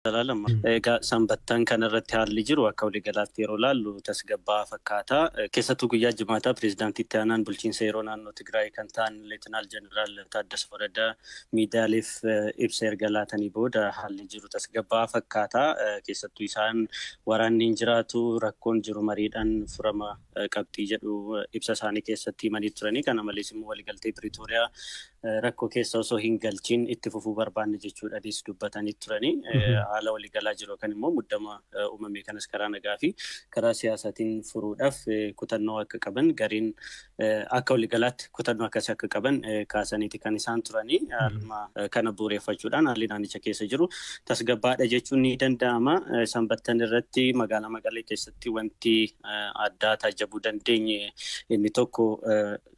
Egaa sanbattan kanarratti haalli jiru akka waliigalaatti yeroo laallu tasgabbaa'aa fakkaata. Keessattuu guyyaa Jimaataa pireezidaantii itti aanaan bulchiinsa yeroo naannoo Tigraay kan ta'an Leetinaal Jeneraal Taaddasa Warradaa miidiyaaleef ibsa erga laatanii booda haalli jiru tasgabbaa'aa fakkaata. Keessattuu isaan waraanni hin jiraatu, rakkoon jiru mariidhaan furama qabxii jedhu ibsa isaanii keessatti himanii turanii. Kana malees immoo waliigaltee Piriitooriyaa rakkoo keessa osoo hin galchiin itti fufuu barbaanne jechuudhaanis dubbatanii turanii. Haala waliigalaa jiru yookaan immoo muddama uumame kanas karaa nagaa fi karaa siyaasaatiin furuudhaaf kutannoo akka qaban, gariin akka waliigalaatti kutannoo akkasii akka qaban kaasaniiti kan isaan turanii. Haaluma kana bu'uureffachuudhaan haalli naannicha keessa jiru tasgabbaadha jechuun ni danda'ama. Sanbattan irratti magaalaa Maqalee keessatti wanti addaa taajjabuu dandeenye inni tokko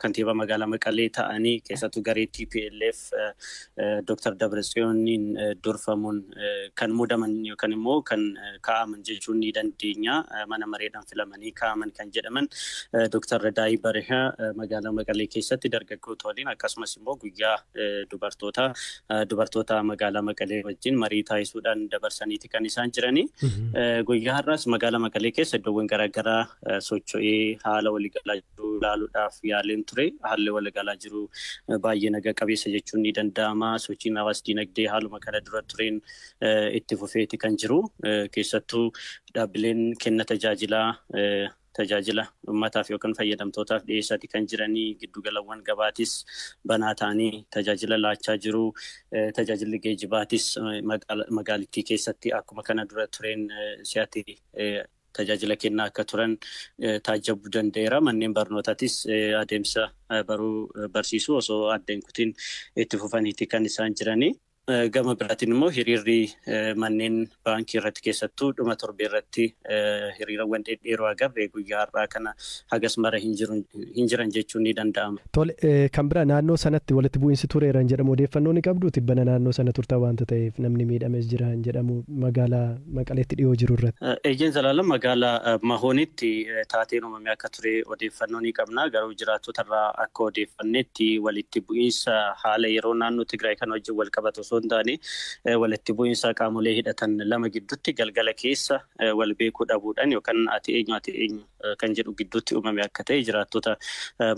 kantiibaa magaalaa Maqalee ta'anii keessattuu garee TPLF Dr. Dabratsiyooniin durfamuun kan muudaman yookaan immoo kan kaa'aman jechuun ni dandeenya. Mana mareedhaan filamanii kaa'aman kan jedhaman Dr. Radaayii Barihaa magaalaa Maqalee keessatti dargaggoota waliin akkasumas immoo guyyaa dubartoota magaalaa Maqalee wajjin marii taasisuudhaan dabarsaniiti kan isaan jiranii. Guyyaa har'aas magaalaa Maqalee keessa iddoowwan garaagaraa socho'ee haala waliigalaa jiru ilaaluudhaaf yaaleen ture. Haalli waliigalaa jiru baay'ee naga qabeessa jechuun ni danda'ama. Sochiin hawaas dinagdee haaluma kana dura tureen itti fufeeti kan jiru. Keessattuu dhaabbileen kenna tajaajilaa tajaajila uummataaf yookaan fayyadamtootaaf dhiyeessaati kan jiranii, giddugalawwan gabaatis banaa ta'anii tajaajila laachaa jiru. Tajaajilli geejjibaatis magaalittii keessatti akkuma kana dura tureen si'aati tajaajila kennaa akka turan taajjabuu danda'eera. Manneen barnootaatis adeemsa baruu barsiisuu osoo adda hin kutin itti fufaniiti kan isaan jiranii. Gama biraatiin immoo hiriirri manneen baankii irratti, keessattuu dhuma torbee irratti hiriirawwan dhedheeroo agarre, guyyaa har'aa kana hagas mara hin jiran jechuun ni danda'ama. Tole, kan bira naannoo sanatti walitti bu'iinsi tureera jedhamu odeeffannoo ni qabdu? Tibbana naannoo sana turtaa waanta ta'eef, namni miidhames jira jedhamu magaalaa Maqaleetti dhiyoo jiru irratti. Eeyyeen Zalaalam, magaalaa Mahoonitti taateen uumame akka ture odeeffannoo ni qabna. Garuu jiraattota irraa akka odeeffannetti walitti bu'iinsa haala yeroo naannoo Tigraay kan wajjin wal qabatu osoo hin taane, walitti bu'iinsa qaamolee hidhatan lama gidduutti galgala keessa wal beekuu dhabuudhaan yookaan ati eenyu, ati eenyu kan jedhu gidduutti uumame akka ta'e jiraattota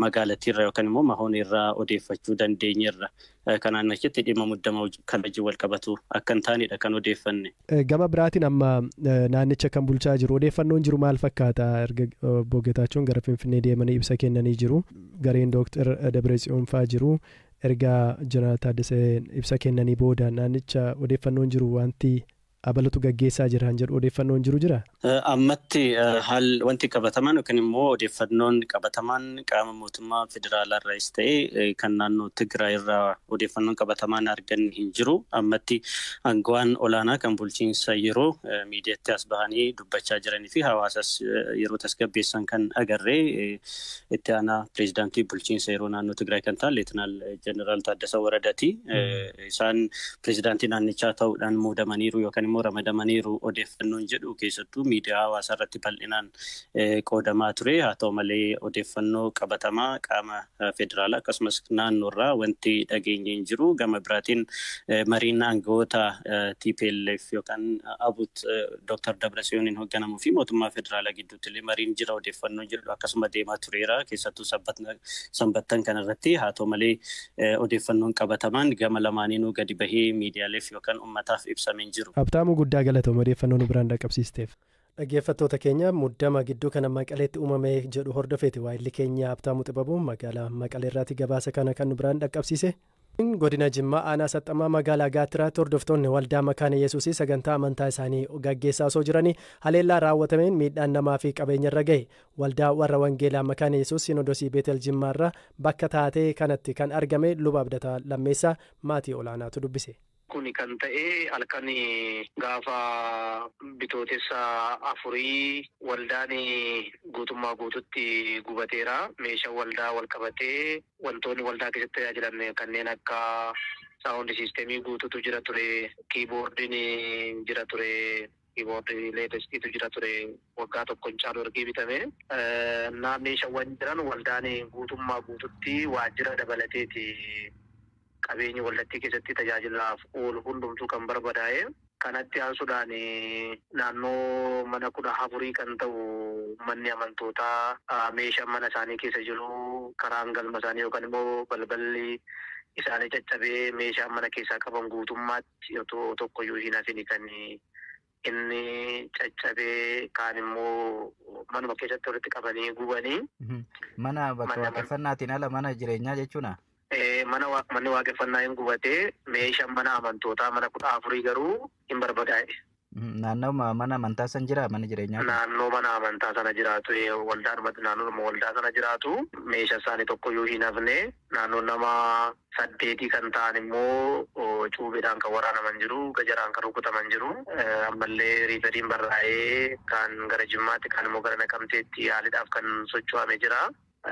magaalattiirra yookaan immoo Mahoon irraa odeeffachuu dandeenyerra. Kanaan achitti dhimma muddama kan wajjin wal qabatu akka hin taanedha kan odeeffanne. Gama biraatiin amma naannicha kan bulchaa jiru odeeffannoon jiru maal fakkaata? Erga obbo Geetaachoon gara Finfinnee deemanii ibsa kennanii jiru. Gareen Dooktar Dabratsiyoon fa'aa jiru. Erga Jeneraal Taaddaseen ibsa kennanii booda naannicha odeeffannoon jiru wanti abalatu gaggeessaa jira jedhu odeeffannoon jiru jira? Ammatti haal wanti qabataman yookaan immoo odeeffannoon qabatamaan qaama mootummaa federaalaa irraas ta'e kan naannoo Tigraay irraa odeeffannoon qabatamaan arganne hin jiru. Ammatti aangawaan olaanaa kan bulchiinsa yeroo miidiyaatti as bahanii dubbachaa jiranii fi hawaasas yeroo tasgabbeessan kan agarree itti aanaa pireezidaantii bulchiinsa yeroo naannoo Tigraay kan ta'an Leetinaal Jeneraal Taaddasaa Waradaati. Isaan pireezidaantii naannichaa ta'uudhaan muudamaniiru yookaan immoo ramadamaniiru odeeffannoon jedhu keessattuu miidiyaa hawaasaa irratti bal'inaan qoodamaa ture. Haa ta'u malee odeeffannoo qabatamaa qaama federaalaa akkasumas naannoo irraa wanti dhageenye hin jiru. Gama biraatiin mariin aangawoota TPLF yookaan ABUT Dr. Dabratsiyooniin hoogganamuu fi mootummaa federaalaa gidduutti illee mariin jira odeeffannoo jedhu akkasuma deemaa tureera. Keessattuu sanbattan kanarratti. Haa ta'u malee odeeffannoon qabatamaan gama lamaaniinuu gadi bahee miidiyaaleef yookaan uummataaf ibsamee hin jiru. Habtaamuu, guddaa galatooma odeeffannoo nu biraan dhaqqabsiisteef. Dhaggeeffattoota keenya, muddama gidduu kana Maqaleetti uumame jedhu hordofeeti waayilli keenya Habtaamuu Xibabuu magaalaa Maqaleerraatti gabaasa kana kan nu biraan dhaqqabsiise. Godina Jimmaa aanaa Saxxamaa magaalaa Gaattiraatti hordoftoonni waldaa Makaana Yesuusii sagantaa amantaa isaanii gaggeessaa osoo jiranii haleellaa raawwatameen miidhaan namaa fi qabeenya irra gahe. Waldaa warra Wangeelaa Makaana Yesuus Sinodosii Beetel Jimmaarraa bakka taatee kanatti kan argame Luba Abdataa Lammeessaa maatii olaanaatu dubbise. Kuni kan ta'e halkan gaafa Bitootessa 4 waldaan guutummaa guututti gubateera. Meeshaa waldaa wal qabatee wantoonni waldaa keessatti tajaajilan kanneen akka sound systemii guututu jira ture, keyboardiin jira ture, keyboardii latestiitu jira ture, waggaa tokko hin caalu ergee bitame. Meeshaawwan jiran waldaan guutummaa guututti waajjira dabalateeti qabeenyi waldattii keessatti tajaajilaaf oolu hundumtuu kan barbadaa'e. Kanatti aansuudhaan naannoo mana 14 kan ta'u manni amantootaa meeshaan mana isaanii keessa jiru karaan galma isaanii yookaan immoo balballi isaanii caccabee meeshaan mana keessaa qaban guutummaatti otoo tokkoyyuu hin hafin kan inni caccabee kaan immoo manuma keessatti walitti qabanii gubanii. Mana bakka waaqeffannaatiin ala mana jireenyaa jechuudha. Manni waaqeffannaa hin gubatee meeshaan mana amantootaa mana 14 garuu hin barbadaa'e. Naannoo mana amantaa sana jira mana jireenyaa? Naannoo mana amantaa sana jiraatu waldaadhumatti naannoodhuma waldaa sana jiraatu meeshaa isaanii tokkoyyuu hin hafne naannoo nama 8 kan ta'an immoo cuubeedhaan kan waraanaman jiru gajaraan kan rukutaman jiru ammallee riiferiin barraa'ee kan gara Jimmaatti kan immoo gara Naqamteetti yaaliidhaaf kan socho'ame jira.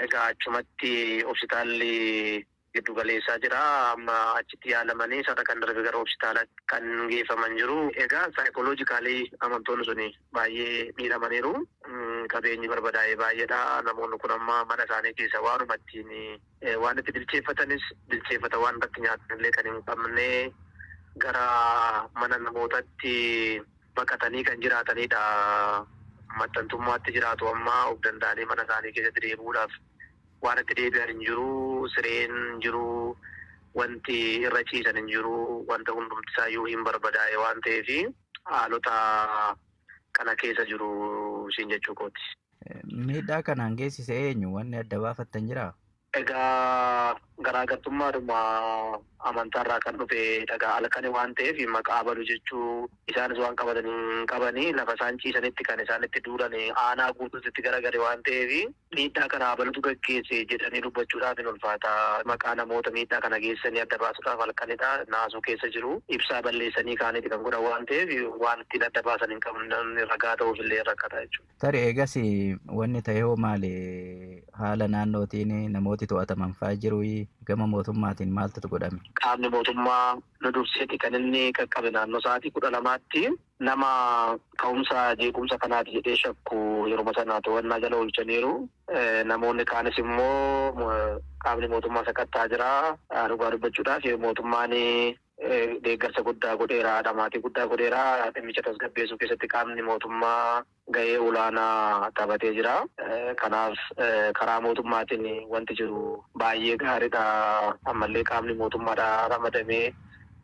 Egaa achumatti hospitaalli giddu galeessaa jira. Amma achitti yaalamanii sarara kan darbe gara hospitaalaatti kan geeffaman jiru. Egaa saayikooloojikaalii amantoonni suni baay'ee miidhamaniiru. Qabeenyi barbadaa'e baay'eedha. Namoonni kun amma mana isaanii keessa waanuma ittiin waan itti bilcheeffatanis bilcheeffata waan irratti nyaatanillee kan hin qabne gara mana namootatti baqatanii kan jiraatanidha. Maxxantummaatti jiraatu amma of danda'anii mana isaanii keessatti deebi'uudhaaf waan itti deebi'an hin jiru, sireen hin jiru, wanti irra ciisan hin jiru, wanta hundumti isaayyuu hin barbadaa'e waan ta'eef haalota kana keessa jiru siin jechuu kooti. Miidhaa kanaan geessise eenyu? Wanni adda baafattan jiraa? Egaa garaagartummaadhuma amantaarraa kan dhufe dhagaa halkanii waan ta'eef maqaa balu jechuu isaanis waan qabatanii qabanii lafa isaan ciisanitti kan isaan itti duulan aanaa guutuutti garagare waan ta'eef miidhaa kana abalutu gaggeesse jedhanii dubbachuudhaaf hin ulfaata. Maqaa namoota miidhaa kana geessanii adda baasuudhaaf halkanidha. Naasuu keessa jiru. Ibsaa balleessanii kaaniiti kan godhan waan ta'eef waan ittiin adda baasan hin qabne ragaa ta'uuf illee rakkata jechuudha. Tarii eegas wanni ta'e hoo maali? Haala naannootiin namooti to'ataman fa'aa jiru gama mootummaatiin maaltu godhame? Qaamni mootummaa nu durseeti kan inni qaqqabe naannoo sa'aatii 12tti nama ka'umsa jeequmsa kanaati jedhee shakku yeroo sana to'annaa jala oolchaniiru. Namoonni kaanis immoo qaamni mootummaa sakattaa jira. Dhugaa dubbachuudhaaf mootummaan deeggarsa guddaa godheera, dhamaatii guddaa godheera. Dhimmicha tasgabbeessuu keessatti qaamni mootummaa gahee olaanaa taphatee jira. Kanaaf karaa mootummaatiin wanti jiru baay'ee gaariidha. Ammallee qaamni mootummaadha ramadamee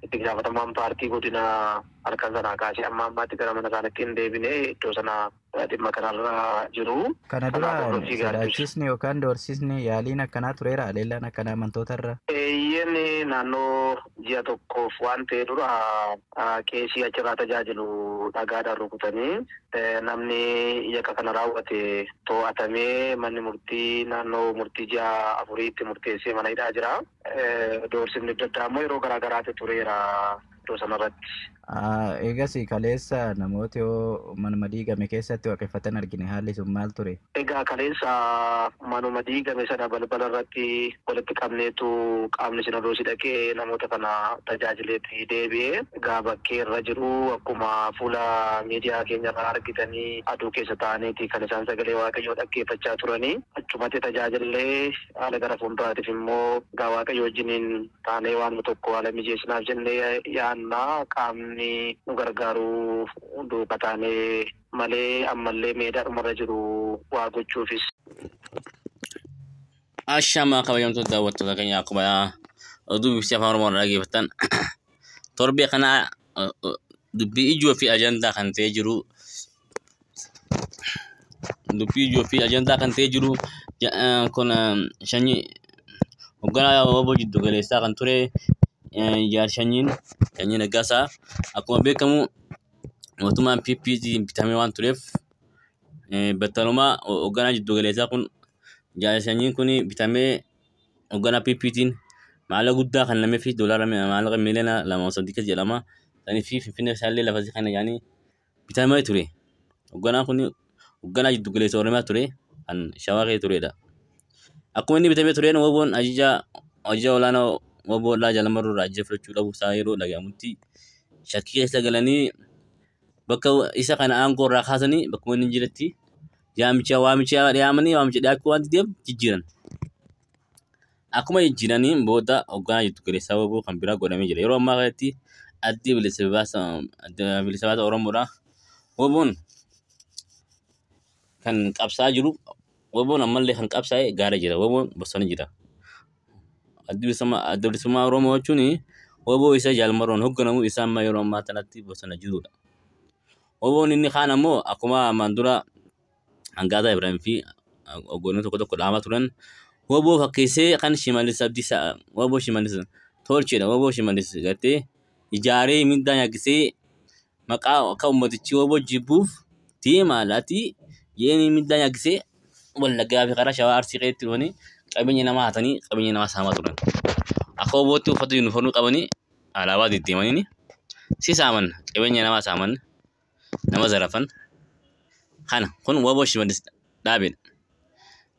itti gaafatamaan paartii godina halkan sanaa kaasee amma ammaatti gara mana isaaniitti hin deebine iddoo sana dhimma kanarra jiru. Kana dura sodaachisni yookaan doorsisni yaaliin akkanaa tureera leellaan akkanaa amantoota irra. Eeyyeen naannoo ji'a tokkoof waan ta'e dura qeesii achirraa tajaajilu dhagaadhaan rukutanii namni yakka kana raawwate to'atamee manni murtii naannoo murtii ji'a 4tti murteessee mana hidhaa jira. Doorsifni adda addaa immoo yeroo garaa garaatti tureera iddoo sanarratti. Eegas kaleessa namoota yoo manuma diigame keessatti waaqeffatan argine haalli sun maal ture? Egaa kaleessa manuma diigame sana balbala irratti walitti qabneetu qaamni sinodoosii dhaqee namoota kana tajaajileetti deebi'ee egaa bakkee irra jiru akkuma fuula miidiyaa keenya irraa argitanii aduu keessa ta'aniiti kan isaan sagalee waaqayyoo dhaggeeffachaa turanii achumatti tajaajillee haala gara fuulduraatiif immoo egaa waaqayyoo wajjiniin taanee waan tokko haala mijeessinaaf jennee yaannaa qaamni nu gargaaru duuka taanee malee ammallee meedaadhumarra jiru waa gochuufis. Ashamaa kabajamtoota daawwattoota keenya akkuma oduu BBC Afaan Oromoo irraa dhaggeeffattan torbee kana dubbii ijoo fi ajandaa kan ta'ee jiru dubbii ijoo fi ajandaa kan ta'ee jiru kun shanyii hoogganaa WBO jiddu galeessaa kan ture Jaal Shanyiin Shanyii Nagaasaa akkuma beekamu mootummaan PPT bitamee waan tureef battaluma hoogganaa jiddu galeessaa kun Jaal Shanyiin kun bitamee hoogganaa PPT'n maallaqa guddaa kan namee fi doolaara maallaqa miiliyoona 2.3 jedhama. Sanii fi Finfinnee isaallee lafa kana yaanii bitamee ture. Hoogganaan kun hoogganaa jiddu galeessa Oromiyaa ture kan Shawaa keessa turedha. Akkuma inni bitamee tureen WBO'n ajaja olaanaa WBO irraa Jaal Marroo irraa ajaja fudhachuu dhabuu isaa yeroo dhaga'amutti shakkii keessa galanii bakka isa kana aangoo irraa kaasanii bakkuma inni jirutti waamicha dhiyaamanii waamicha dhiyaachuu waan dideef jijjiiran. Akkuma jijjiiraniin booda hoogganaa jiddu galeessaa WBO kan biraa godhamee jira. Yeroo ammaa kanatti Addi Bilisa Baasa Oromoodha. Woboon kan qabsaa jiru, woboon ammallee kan qabsaa'e gaara jira. Woboon bosona jira. Addi Bilisummaa Oromoo jechuun woboo isa Jaalmaroon hoogganamu isa amma yeroo ammaa kanatti bosona jirudha. Woboon inni kaan ammoo akkuma ammaan dura Hangaataa Ibrahim fi hogganoonni tokko tokko dhaamaa turan, woboo fakkeessee kan Shimallis Abdiisaa, woboo Shimallis tolchedha. Woboo Shimallis gartee ijaaree mindaa nyaachisee maqaa akka uummatichi woboo jibbuuf deemaa laati jedhanii mindaa nyaachisee Wallaggaa fi karaa Shawaa Arsii keessatti dhufanii qabeenya namaa hatanii qabeenya namaa saamaa turan. Akka wobootti uffata yuunifoormii qabanii alaabaa deddeemanii si saaman, qabeenya namaa saaman, nama zarafan. Kana kun woboo Shimallis dhaabedha.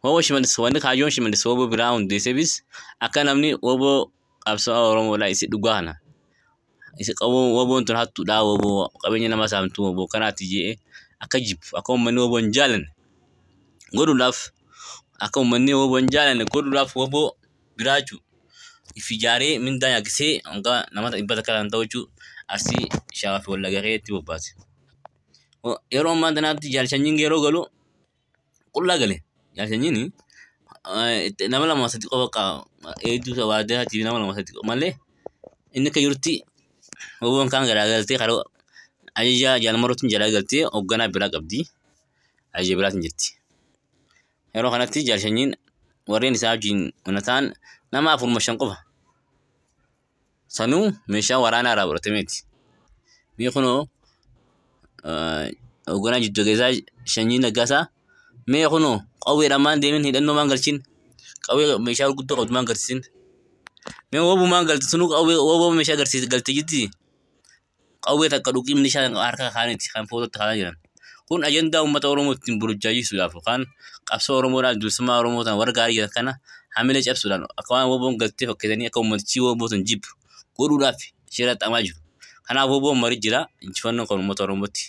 Woboo Shimallis, wanni kaayyoon Shimallis woboo biraa hundeesseefis akka namni woboo qabsaa'aa Oromoodhaa isi dhugaa kana, isi woboon tun hattuudhaa, woboo qabeenya namaa saamtu, woboo kanaati jedhee akka jibbu, akka uummanni woboo hin jaalanne godhuudhaaf, akka uummanni woboo hin jaalanne godhuudhaaf woboo biraa jechuudha. If ijaaree mindaa nyaachisee hanga namoota 100 kan ta'u jechuudha Arsii, Shawaa fi Wallaggaa keessatti bobbaase. Yeroo ammaa kanaatti Jaalshanyiin yeroo galu qullaa gale. Jaalshanyiin nama lama sadi qofa, eedduu waardiyaatii nama lama sadi malee, inni akka jirutti woboon kaan garaagaltee karaa ajaja Jaalmarootiin jalaa galtee hoogganaa biraa qabdi. Ajaja biraatiin jirti. Yeroo kanatti Jaalshanyiin warreen isaa wajjin ta'an nama afurma shan qofa. Sanuu meeshaa waraanaa irraa fudhatameeti. Mee kunoo hoogganaa jiddu galeessaa Shanyii Nagaasaa, mee kunoo qawweedhaan maan deemin, hidhannoo maan galchin, qawwee meeshaa gurguddoo qabdu maan garsiisin? Mee woboo maan galte? Sunuu qawwee woboo meeshaa garsiise galte jirti. Qawwee takka dhuqii milishaa harka kaaniiti kan footootti kaasaa jiran. Kun ajandaa uummata Oromoo ittiin burjaajisuudhaaf yookaan qabsoo Oromoodhaan, bilisummaa Oromoo ta'an warra gaarii jiran kana hamilee cabsuudhaan akka waan woboon galtee fakkeessanii akka uummatichi woboo sun jibbu godhuudhaaf shira xaxamaa jiru. Kanaaf woboon marii jira, injifannoon kan uummata Oromootti.